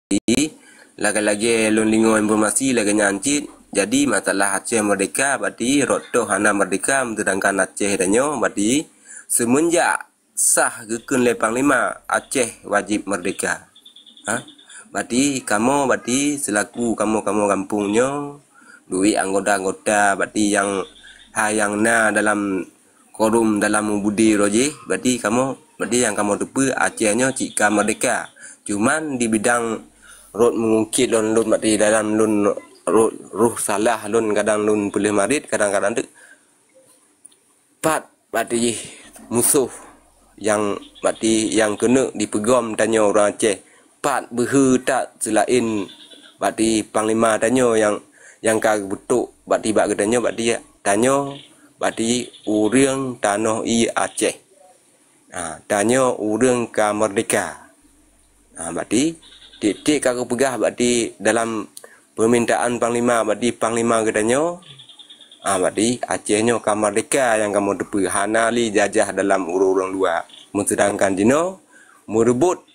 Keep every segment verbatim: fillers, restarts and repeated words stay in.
Jadi, lagée-lagée lôn deungoe informasi lagée nyan cit, jadi masalah Aceh merdeka, berarti rot toh hana merdeka, sedangkan Aceh tanyoe, berarti semenjak sah geukheun lé Panglima, Aceh wajéb merdeka. Ha? Berarti kamoe, berarti selaku kamoe-kamoe gampông nyoe, duek anggota-anggota, berarti nyang hai nyang na dalam korum dalam ubudi roh jih, berarti kamoe, berarti nyang kamoe teupeue Aceh nyoe cit ka merdeka. Cuman di bidang rot meungungkit lôn, lôn berarti dalam lôn rot, roh salah lôn, kadang lôn peuleueh marit, kadang-kadang teuk pat berarti jih musoh nyang berarti nyang keuneuk dipeugom tanyoe ureuëng Aceh. Pat beuhe that seulaén berarti panglima tanyoe nyang, nyang ka geubeutôk berarti bak geutanyoe, berarti tanyoe berarti ureuëng tanoh ié Aceh. Ha, tanyoe ureuëng ka merdeka. Ha, berarti tieb-tieb ka geupeugah berarti dalam peumintaan panglima, berarti panglima geutanyoe, ha, berarti Aceh nyoe ka merdeka nyang kamoe teupeue, hana lé jajah dalam ureuëng-ureuëng luwa. Meuseudangkan jinoe meureubot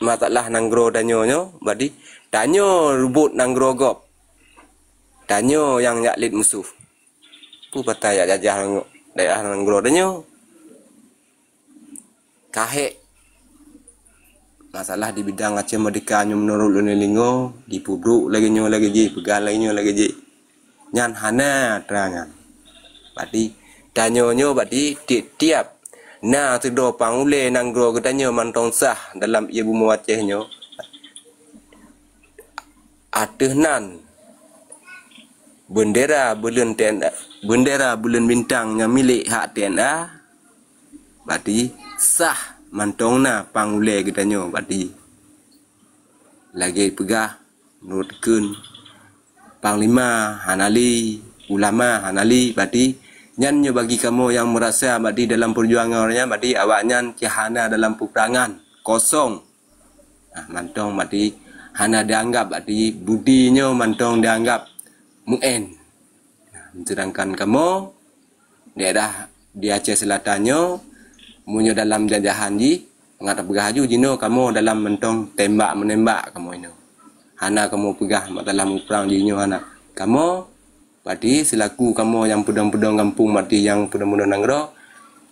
masalah nanggroe tanyoe nyoe, berarti tanyoe reubot nanggroe gob. Tanyoe nyang jak lét musoh. Peue patai jak jajah daerah nanggroe tanyoe? Ka hék. Masalah di bidang Aceh merdeka nyoe meunurot lôn lingo, dipeubrok lagée nyoe lagée jih, peugah lagée nyoe lagée jih. Nyan hana atra nyan. Berarti tanyoe nyoe berarti tieb-tieb na sidroe pangulée nanggroe geutanyoe mantong sah dalam ié bumoe Aceh nyoe. Ateueh nan beundera buleuen T N A, beundera buleuen bintang nyang milék hak T N A, berarti sah mantong na pangulée geutanyoe, berarti lagée peugah meunurot kheun panglima hana lé, ulama hana lé, berarti nyan nyoe bagi kamoe nyang meurasa berarti dalam peujuangan nyan, berarti awaknyan cit hana dalam peupeurangan, kosong. Nah, mantong berarti hana dianggap, berarti budi nyoe mantong dianggap meu'en. Nah, seudangkan kamoe daerah di Aceh Selatan nyoe, meunyoe dalam jajahan jih, mangat peugah laju jinoe kamoe dalam mantong tembak meunembak kamoe nyoe. Hana kamoe peugah mak dalam uprang jih nyoe hana. Kamoe, berarti seulaku kamoe nyang peudong-peudong gampông, berarti nyang peudong-peudong nanggroe,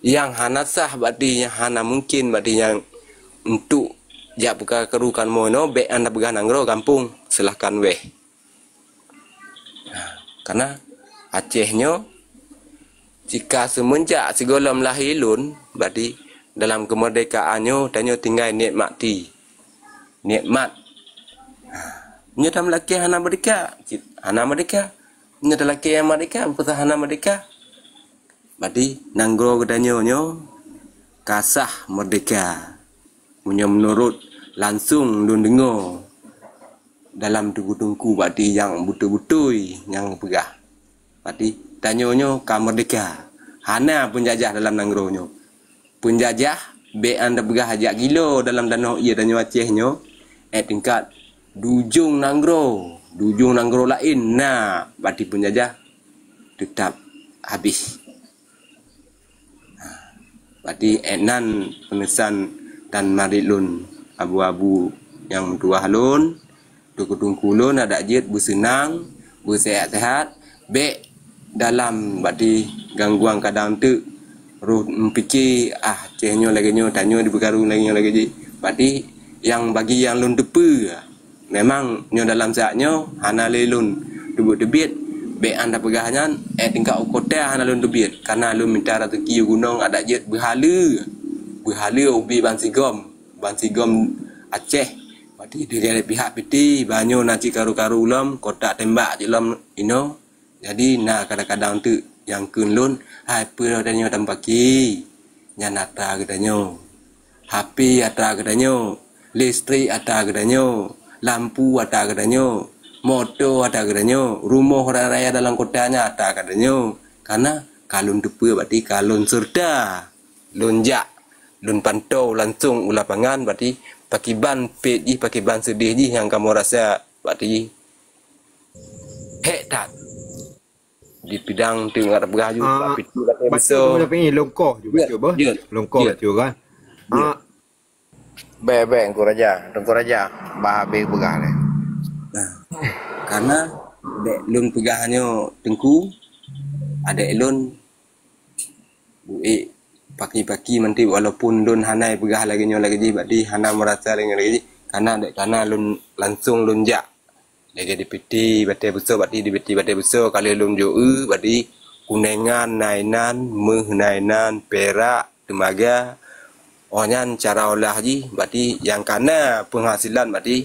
nyang hana sah, berarti nyang hana mungken, berarti nyang untuk jak peukaru kamoe nyoe, bék hana peugah nanggroe, gampông, silahkan wéh. Karena Aceh nyoe, jika seumeunjak sigohlom lahé lôn, berarti dalam keumeurdekaan nyoe tanyoe tinggai nikmati. Nikmat. Nyoe tameulakée hana meurdeka, cit hana meurdeka. Nyoe talakée nyang meurdeka, peue hana meurdeka. Berarti nanggroe geutanyoe nyoe ka sah meurdeka. Meunyoe meunurot langsong lôn deungoe dalam teungku-teungku, berarti nyang beutôi-beutôi nyang peugah. Berarti tanyoe nyoe ka meurdeka. Hana peunjajah dalam nanggroe nyoe. Peunjajah bék hana peugah jak gilo dalam tanoh ié tanyoe Aceh nyoe, eh, tingkat di ujong nanggroe, di ujong nanggroe laén na, berarti peunjajah teutap habéh. Berarti, eh, nan peuneusan dan marit lôn, abu-abu nyang meutuwah lôn, teungku-teungku lôn, adak jeuet beuseunang, beuseuhat-seuhat, bék dalam berarti gangguan kadang teuk roh meupiké, ah, Aceh nyoe lagée nyoe, tanyoe dipeukaru lagée nyoe lagée jih. Berarti nyang bagi nyang lôn teupeue, memang nyoe dalam saát nyoe hana lé lôn teubiet-teubiet, bék hana peugah nyan, eh, tingkat u kota hana lôn teubiet, kareuna lôn mita raseuki u gunong adak jeuet beuhaleue, beuhaleue ubé bansigom, bansigom Aceh. Berarti dari pihak piti, banyoe na cit karu-karu lom, kotak tembak cit lom inoe. Jadi na kadang-kadang teuk nyang kheun lôn, hai peue tanyoe tameupaki, nyan atra geutanyoe. H P atra geutanyoe, listrik atra geutanyoe, lampu atra geutanyoe, moto atra geutanyoe, rumoh raya-raya dalam kota nyan atra geutanyoe. Karena ka lôn teupeue, berarti ka lôn seureuta. Lôn jak, lôn pantau langsong u lapangan, berarti pakiban pét jih, pakiban seudeh jih nyang kamoe rasa, berarti hék that. Di bidang tu ngat peugah ju, ah, bak piti, bak bacut beutôi. Tapi ni longkoh ju, jeuet, bacut bah. Jeuet, longkoh jeuet. Bacut kan. Jeuet. Ah, Bèk, bèk, Teungku Raja. Teungku Raja, bah habéh peugah lé. Nah, karena bèk lôn peugah nyoe Teungku, adék lôn buet paki-paki manti, walaupun lôn hana peugah lagèe nyoe lagèe jih, berarti hana meurasa lagèe nyoe lagèe jih. Karena dek kana lôn langsung lôn jak. Lagèe di piti batèe beusoe, berarti di piti batèe beusoe, ka lheueh lôn jok eu, berarti kunengan na inan, meuh na inan, pirak, teumaga. Oh nyan cara olah jih, berarti nyang kana penghasilan berarti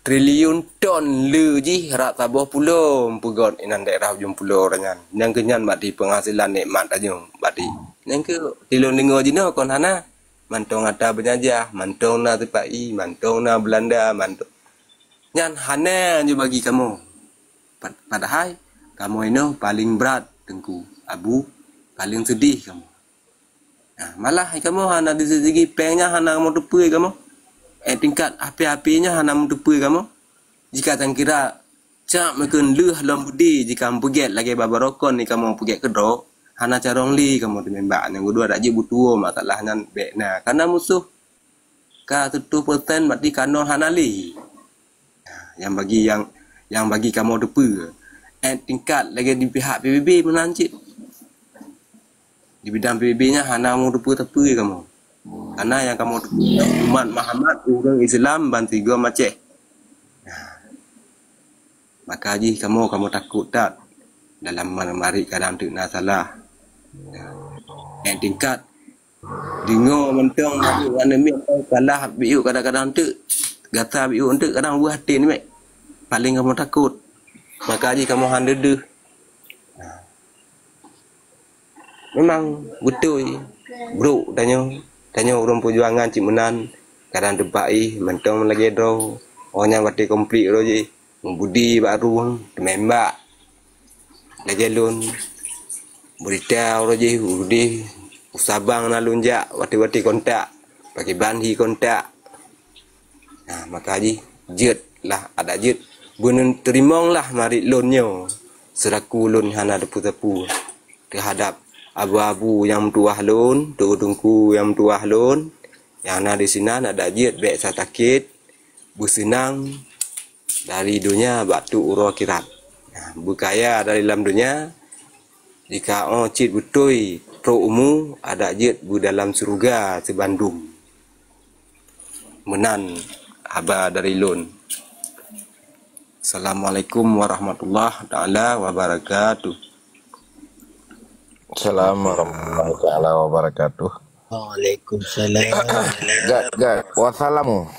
triliun ton le jih rab saboh pulo, peugöt inan daerah ujong pulo uroe nyan. Nyang keu nyan berarti penghasilan nikmat tanyoe, berarti. Nyang keu tilôn deungoe jinoe kon hana. Mantong atra beujajah, mantong na sipa-i, mantong na Beulanda, mantong. Nyan hana jibagi kamoe. Pad-, padahai kamoe inoe paleng brat, Teungku, Abu, paleng seudeh kamoe. Nah, malah kamoe hana di sigi péng nyan hana kamoe teupeue kamoe. Eh, tingkat api-api nyan hana kamoe teupeue kamoe. Jika tangkira cak meukeun lheueh lom beudé jika meupeugét lagèe babarokon ni kamoe peugét keudroe, hana carông lé kamoe teumimbak. Nyang keudua, dak jeuet beutuwoe masalah nyan bèk na. Karena musoh ka seratus persen berarti kanoe hana lé. Nyang bagi nyang, nyang bagi kamoe teupeue. Eh, tingkat lagèe di pihak P B B meunan cit. Di bidang P B B nyan hana kamoe teupeue-teupeue kamoe. Karena nyang kamoe teupeue umat Muhammad, ureueng Islam ban sigoe Aceh. Maka jih kamoe, kamoe takot that dalam ma-, marit kadang teuk na salah. Eh, tingkat deungoe mantong aneuk miet salah biuk kadang-kadang teuk, gata biuk teuk kadang weueh até nibak. Paleng kamoe takot. Maka jih kamoe han deuh-deuh. Memang beutôi brok tanyoe, tanyoe ureueng peujuangan cit meunan, kadang teumpat ih mantong lagèe droe. Oh nyan watèe konflik roh jih, meubudi bak rueng, teumimbak. Lagèe lôn, beurita roh jih, udeh, u Sabang na lôn jak, watèe-watèe kontak, pakriban hi kontak. Nah, maka jih jeuet lah adak jeuet. Beuneuterimong lah marit lôn nyoe, seuraku lôn hana teupeue-teupeue teuhadap abu-abu nyang meutuwah lôn, teungku-teungku nyang meutuwah lôn, nyang na disinan adak jeuet bèk sa sakét, beuseunang dari donya bak trok uroe akhirat. Nah, beukaya dari lam donya, jika 'oh cit beutôi trok umu, adak jeuet beudalam syeuruga sibandum. Meunan haba dari lôn. Assalamualaikum warahmatullahi taala wabarakatuh. Assalamualaikum warahmatullahi taala wabarakatuh. Waalaikumsalam. Gak, gak. Wassalamu.